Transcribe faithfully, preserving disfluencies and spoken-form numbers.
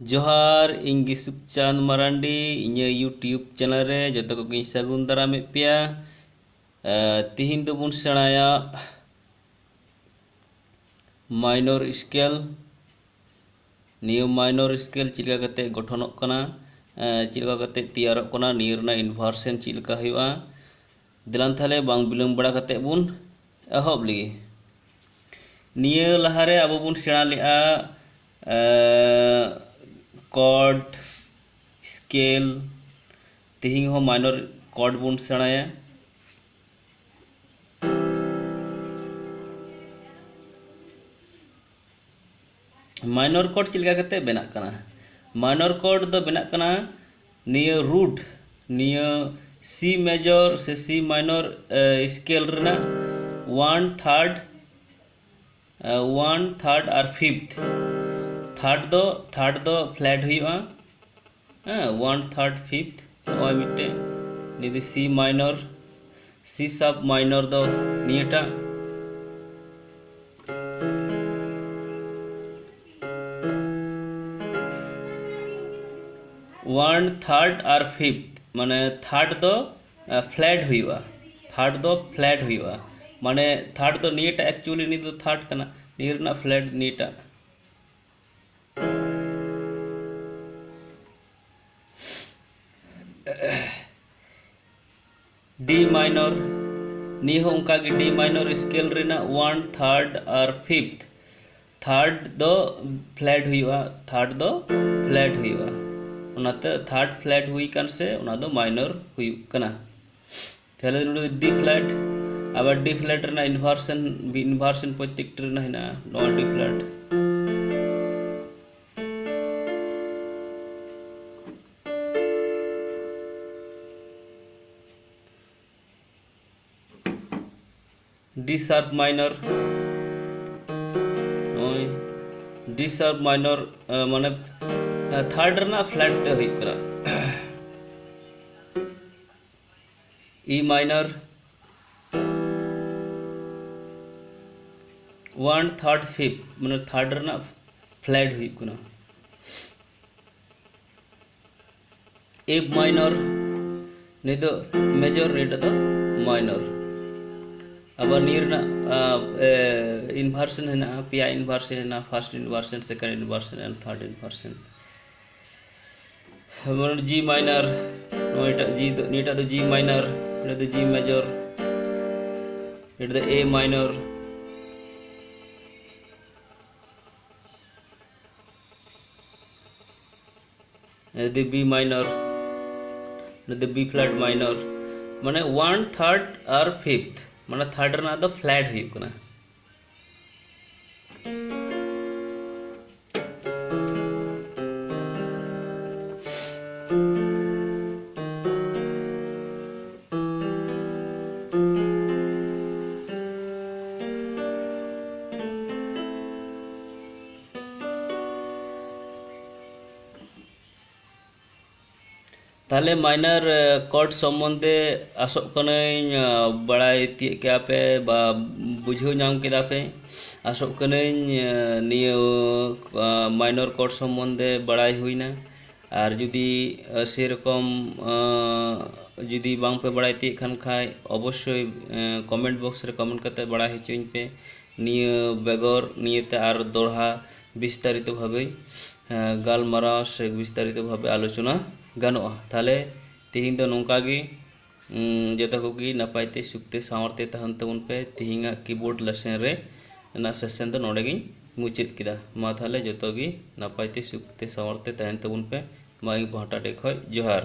ᱡᱚᱦᱟᱨ, ᱤᱧ ᱜᱮ ᱥᱩᱠᱪᱟᱸᱫ ᱢᱟᱨᱟᱱᱰᱤ᱾ ᱤᱧᱟᱹᱜ YouTube ᱪᱮᱱᱮᱞ ᱨᱮ ᱡᱚᱛᱚ ᱠᱚᱜᱮᱧ ᱥᱟᱹᱜᱩᱱ ᱫᱟᱨᱟᱢᱮᱫ ᱯᱮᱭᱟ᱾ ᱮ, ᱛᱤᱦᱤᱧ ᱫᱚᱵᱚᱱ ᱥᱮᱬᱟᱭᱟ ᱢᱟᱭᱱᱚᱨ ᱥᱠᱮᱞ᱾ ᱱᱤᱭᱟᱹ ᱢᱟᱭᱱᱚᱨ ᱥᱠᱮᱞ ᱪᱮᱫ ᱞᱮᱠᱟ ᱠᱟᱛᱮ ᱜᱚᱴᱷᱚᱱᱚᱜ ᱠᱟᱱᱟ, ᱮ, ᱪᱮᱫ ᱞᱮᱠᱟ ᱠᱟᱛᱮ ᱛᱮᱭᱟᱨᱚᱜ ᱠᱟᱱᱟ, ᱱᱤᱭᱟᱹ ᱨᱮᱱᱟᱜ ᱤᱱᱵᱷᱟᱨᱥᱮᱱ ᱪᱮᱫ ᱞᱮᱠᱟ ᱦᱩᱭᱩᱜᱼᱟ᱾ ᱫᱮᱞᱟᱱ ᱛᱟᱦᱞᱮ ᱵᱟᱝ ᱵᱤᱞᱚᱢ ᱵᱟᱲᱟ ᱠᱟᱛᱮ ᱵᱚᱱ ᱮᱦᱚᱵ ᱞᱮᱜᱮ᱾ ᱱᱤᱭᱟᱹ ᱞᱟᱦᱟᱨᱮ ᱟᱵᱚ ᱵᱚᱱ ᱥᱮᱬᱟ ᱞᱮᱜᱼᱟ, ᱮ, ᱠᱚᱨᱰ, ᱥᱠᱮᱞ᱾ ᱛᱮᱦᱮᱧ ᱦᱚᱸ ᱢᱟᱭᱱᱚᱨ ᱠᱚᱨᱰ ᱵᱚᱱ ᱥᱮᱬᱟᱭᱟ᱾ ᱢᱟᱭᱱᱚᱨ ᱠᱚᱨᱰ ᱪᱮᱫ ᱞᱮᱠᱟ ᱠᱟᱛᱮ ᱵᱮᱱᱟᱜ ᱠᱟᱱᱟ? ᱢᱟᱭᱱᱚᱨ ᱠᱚᱨᱰ ᱫᱚ ᱵᱮᱱᱟᱜ ᱠᱟᱱᱟ ᱱᱤᱭᱟᱹ ᱨᱩᱴ, ᱱᱤᱭᱟᱹ ᱥᱤ ᱢᱮᱡᱚᱨ ᱥᱮ ᱥᱤ ᱢᱟᱭᱱᱚᱨ ᱥᱠᱮᱞ ᱨᱮᱱᱟᱜ ᱚᱣᱟᱱ ᱛᱷᱟᱨᱰ, ᱚᱣᱟᱱ ᱛᱷᱟᱨᱰ ᱟᱨ ᱯᱷᱤᱯᱛᱷ᱾ ᱛᱷᱟᱨᱰ ᱫᱚ, ᱛᱷᱟᱨᱰ ᱫᱚ ᱯᱷᱞᱮᱴ ᱦᱩᱭᱩᱜᱼᱟ᱾ ᱦᱮᱸ, ᱚᱣᱟᱱ ᱛᱷᱟᱨᱰ ᱯᱷᱤᱯᱛᱷ᱾ ᱱᱚᱜᱼᱚᱭ ᱢᱤᱫᱴᱮᱱ, ᱱᱤᱭᱟᱹ ᱫᱚ ᱥᱤ ᱢᱟᱭᱱᱚᱨ, ᱥᱤ ᱥᱟᱵ ᱢᱟᱭᱱᱚᱨ ᱫᱚ ᱱᱤᱭᱟᱹᱴᱟᱜ᱾ ᱚᱣᱟᱱ ᱛᱷᱟᱨᱰ ᱟᱨ ᱯᱷᱤᱯᱛᱷ, ᱢᱟᱱᱮ ᱛᱷᱟᱨᱰ ᱫᱚ ᱯᱷᱞᱮᱴ ᱦᱩᱭᱩᱜᱼᱟ᱾ ᱛᱷᱟᱨᱰ ᱫᱚ ᱯᱷᱞᱮᱴ ᱦᱩᱭᱩᱜᱼᱟ᱾ ᱢᱟᱱᱮ ᱛᱷᱟᱨᱰ ᱫᱚ ᱱᱤᱭᱟᱹᱴᱟᱜ, actually ᱱᱤᱭᱟᱹ ᱫᱚ ᱛᱷᱟᱨᱰ ᱠᱟᱱᱟ, ᱱᱤᱭᱟᱹ ᱨᱮᱱᱟᱜ ᱯᱷᱞᱮᱴ ᱱᱤᱭᱟᱹᱴᱟᱜ᱾ ᱰᱤ ᱢᱟᱭᱱᱚᱨ, ᱱᱤᱭᱟᱹ ᱦᱚᱸ ᱚᱱᱠᱟᱜᱮ ᱰᱤ ᱢᱟᱭᱱᱚᱨ ᱥᱠᱮᱞ ᱨᱮᱱᱟᱜ ᱚᱣᱟᱱ ᱛᱷᱟᱨᱰ ᱟᱨ ᱯᱷᱤᱯᱛᱷ᱾ ᱛᱷᱟᱨᱰ ᱫᱚ ᱯᱷᱞᱮᱴ ᱦᱩᱭᱩᱜᱼᱟ, ᱛᱷᱟᱨᱰ ᱫᱚ ᱯᱷᱞᱮᱴ ᱦᱩᱭᱩᱜᱼᱟ, ᱚᱱᱟᱛᱮ ᱛᱷᱟᱨᱰ ᱯᱷᱞᱮᱴ ᱦᱩᱭ ᱠᱟᱱ ᱥᱮ ᱚᱱᱟ ᱫᱚ ᱢᱟᱭᱱᱚᱨ ᱦᱩᱭᱩᱜ ᱠᱟᱱᱟ᱾ ᱛᱟᱦᱞᱮ ᱱᱚᱰᱮ ᱰᱤ ᱯᱷᱞᱮᱴ, ᱟᱵᱟᱨ ᱰᱤ ᱯᱷᱞᱮᱴ ᱨᱮᱱᱟᱜ ᱤᱱᱵᱷᱟᱨᱥᱮᱱ, ᱤᱱᱵᱷᱟᱨᱥᱮᱱ ᱯᱨᱚᱛᱮᱠᱴᱤ ᱨᱮᱱᱟᱜ ᱦᱮᱱᱟᱜᱼᱟ, ᱱᱚᱣᱟ ᱰᱤ ᱯᱷᱞᱮᱴ᱾ ᱰᱤ ᱥᱟᱨᱯ ᱢᱟᱭᱱᱚᱨ, ᱱᱚᱜᱼᱚᱭ ᱰᱤ ᱥᱟᱨᱯ ᱢᱟᱭᱱᱚᱨ, ᱢᱟᱱᱮ ᱛᱷᱟᱨᱰ ᱨᱮᱱᱟᱜ ᱯᱷᱞᱮᱴ ᱛᱮ ᱦᱩᱭᱩᱜ ᱠᱟᱱᱟ᱾ E minor, one third fifth, ᱢᱟᱱᱮ ᱛᱷᱟᱨᱰ ᱨᱮᱱᱟᱜ ᱯᱷᱞᱮᱴ ᱦᱩᱭᱩᱜ ᱠᱟᱱᱟ᱾ F minor, ᱱᱤᱭᱟᱹ ᱫᱚ major, ᱱᱤᱭᱟᱹᱴᱟᱜ ᱫᱚ minor᱾ ᱟᱵᱟᱨ ᱱᱤᱭᱟᱹ ᱨᱮᱱᱟᱜ ᱤᱱᱵᱷᱟᱨᱥᱮᱱ ᱦᱮᱱᱟᱜᱼᱟ, ᱯᱮᱭᱟ ᱤᱱᱵᱷᱟᱨᱥᱮᱱ ᱦᱮᱱᱟᱜᱼᱟ, first inversion, second inversion and third inversion᱾ ᱡᱮᱢᱚᱱ G minor, ᱱᱚᱣᱟᱴᱟᱜ ᱡᱤ ᱫᱚ, ᱱᱤᱭᱟᱹᱴᱟᱜ ᱫᱚ G minor, ᱱᱤᱭᱟᱹ ᱫᱚ G major, ᱱᱤᱭᱟᱹ ᱫᱚ A minor, ᱱᱤᱭᱟᱹ ᱫᱚ B minor, ᱱᱤᱭᱟᱹ ᱫᱚ B flat minor᱾ ᱢᱟᱱᱮ one, third ᱟᱨ fifth, ᱢᱟᱱᱮ third ᱨᱮᱱᱟᱜ ᱫᱚ flat ᱦᱩᱭᱩᱜ ᱠᱟᱱᱟ᱾ ᱛᱟᱦᱞᱮ minor chord ᱥᱚᱢᱵᱚᱱᱫᱷᱮ ᱟᱥᱚᱜ ᱠᱟᱹᱱᱟᱹᱧ, ᱟᱸ, ᱵᱟᱲᱟᱭ ᱛᱤᱭᱳᱜ ᱠᱮᱫᱟ ᱯᱮ ᱵᱟ ᱵᱩᱡᱷᱟᱹᱣ ᱧᱟᱢ ᱠᱮᱫᱟ ᱯᱮ᱾ ᱟᱥᱚᱜ ᱠᱟᱹᱱᱟᱹᱧ, ᱟᱸ, ᱱᱤᱭᱟᱹ, ᱟᱸ, minor chord ᱥᱚᱢᱵᱚᱱᱫᱷᱮ ᱵᱟᱲᱟᱭ ᱦᱩᱭᱱᱟ᱾ ᱟᱨ ᱡᱩᱫᱤ, ᱟᱸ, ᱥᱮᱨᱚᱠᱚᱢ, ᱟᱸ, ᱡᱩᱫᱤ ᱵᱟᱝ ᱯᱮ ᱵᱟᱲᱟᱭ ᱛᱤᱭᱳᱜ ᱠᱷᱟᱱ ᱠᱷᱟᱡ, ᱚᱵᱚᱥᱥᱳᱭ, ᱟᱸ, comment box ᱨᱮ comment ᱠᱟᱛᱮ ᱵᱟᱲᱟᱭ ᱦᱚᱪᱚᱧ ᱯᱮ᱾ ᱱᱤᱭᱟᱹ ᱵᱮᱜᱚᱨ ᱱᱤᱭᱟᱹᱛᱮ ᱟᱨ ᱫᱚᱲᱦᱟ ᱵᱤᱥᱛᱟᱨᱤᱛᱚ ᱵᱷᱟᱵᱮ, ᱟᱸ, ᱜᱟᱞᱢᱟᱨᱟᱣ ᱥᱮ ᱵᱤᱥᱛᱟᱨᱤᱛᱚ ᱵᱷᱟᱵᱮ ᱟᱞᱳᱪᱚᱱᱟ ᱜᱟᱱᱚᱜᱼᱟ᱾ ᱛᱟᱦᱞᱮ ᱛᱮᱦᱮᱧ ᱫᱚ ᱱᱚᱝᱠᱟ ᱜᱮ᱾ ᱩᱸ, ᱡᱚᱛᱚ ᱠᱚᱜᱮ ᱱᱟᱯᱟᱭ ᱛᱮ, ᱥᱩᱠ ᱛᱮ, ᱥᱟᱶᱟᱨ ᱛᱮ ᱛᱟᱦᱮᱱ ᱛᱟᱵᱚᱱ ᱯᱮ᱾ ᱛᱮᱦᱮᱧᱟᱜ keyboard lesson ᱨᱮ ᱚᱱᱟ session ᱫᱚ ᱱᱚᱰᱮ ᱜᱤᱧ ᱢᱩᱪᱟᱹᱫ ᱠᱮᱫᱟ᱾ ᱢᱟ ᱛᱟᱦᱞᱮ ᱡᱚᱛᱚ ᱜᱮ ᱱᱟᱯᱟᱭ ᱛᱮ, ᱥᱩᱠ ᱛᱮ, ᱥᱟᱶᱟᱨ ᱛᱮ ᱛᱟᱦᱮᱱ ᱛᱟᱵᱚᱱ ᱯᱮ᱾ ᱢᱟ ᱤᱧ ᱯᱟᱦᱴᱟ ᱴᱷᱮᱡ ᱠᱷᱚᱡ ᱡᱚᱦᱟᱨ᱾